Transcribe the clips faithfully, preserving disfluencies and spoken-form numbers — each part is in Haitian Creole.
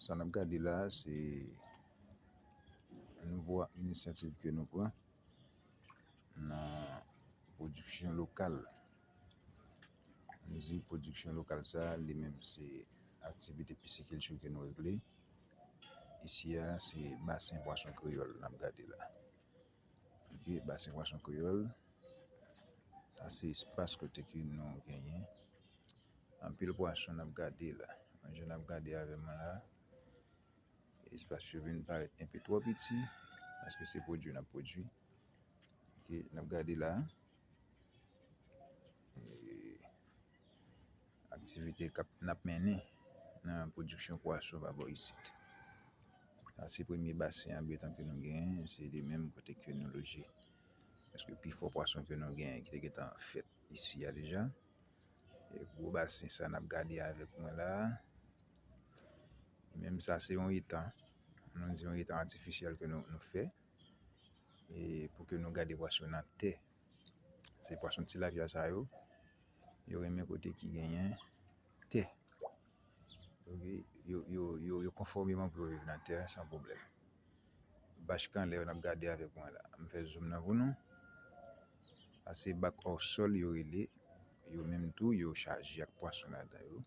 Sa n ap gade la, se nouvo inisyativ ke nou pran nan pwodiksyon lokal. Nou di pwodiksyon lokal sa, li menm se aktivite pisikilti ke nou regle. Isi a, se basen pwason kreyòl n ap gade la. Ok, basen pwason kreyòl. Sa se espas kote ke nou genyen anpil pwason n ap gade la. Jan n ap gade avè mwen la, espas yo vin parèt enpe twò piti, paske se pwodui n ap pwodui. Ok, n ap gade la. E, aktivite k ap, n ap mennen nan pwodiksyon pwason pa bò isit. Sa se premye basen an beton ke nou genyen, se li menm kote ke nou loje. Paske pifò pwason ke nou genyen ki te gentan fèt isi a deja. E gwo basen sa n ap gade avèk mwen la. Menm sa se yon etan, nou di yon etan atifisyèl ke nou, nou fè. E pou ke nou gade pwason nan tè. Se pwason tilapya sa yo, yo renmen kote ki genyen tè. Ok, yo, yo, yo, yo konfòmeman pou yo viv nan tè a san pwoblèm. Bach kanlè yo n ap gade avèk mwen la. M fè zoom nan pou nou. Sa se bak hors sol yo rele. Yo menm tou, yo chaje ak pwason ladan yo.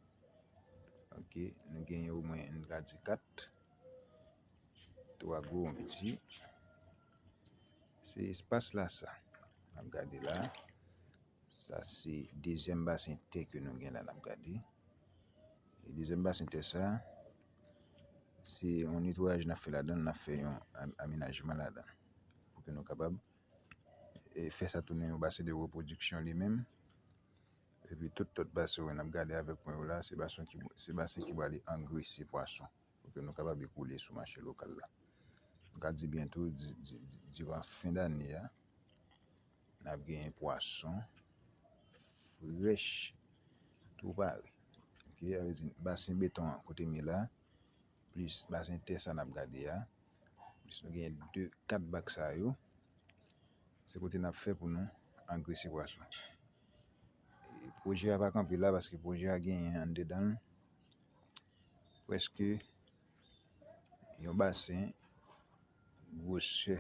Ok, nou genyen omwen, n ka di kat. Twa gwo, yon piti. Se espas la sa. N ap gade la. Sa se dezyèm basen tè ke nou gen la n ap gade. E dezyèm basen tè sa, se yon netwayaj n ap fè ladan l, n ap fè yon am-, amenajman ladan l. Pou ke nou kapab, e, fè sa tounen yon basen de repwodiksyon li menm. Epi tout lòt basen yo n ap gade avèk mwen yo la, se basen ki, se basen ki prale angrese pwason. Pou ke nou kapab ekoule sou mache lokal la. M ka di byento, di, di, di, diran fen dane a, n ap genyen pwason frèch tou pare. Ok, sa vle di basen beton an kote m ye la, plis basen tè sa n ap gade a, plis nou genyen de, kat bak sa yo, se kote n ap fè pou nou angrese pwason. E pwojè a pa kanpe la paske pwojè a genyen anndedan l prèske yon basen gwosè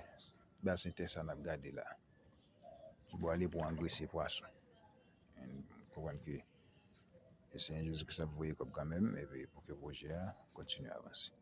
basen tè sa n ap gade la, ki prale pou angrese pwason. N konprann ke Senyè Jezikri ap voye kòb kanmenm, epi pou ke pwojè a kontinye avanse.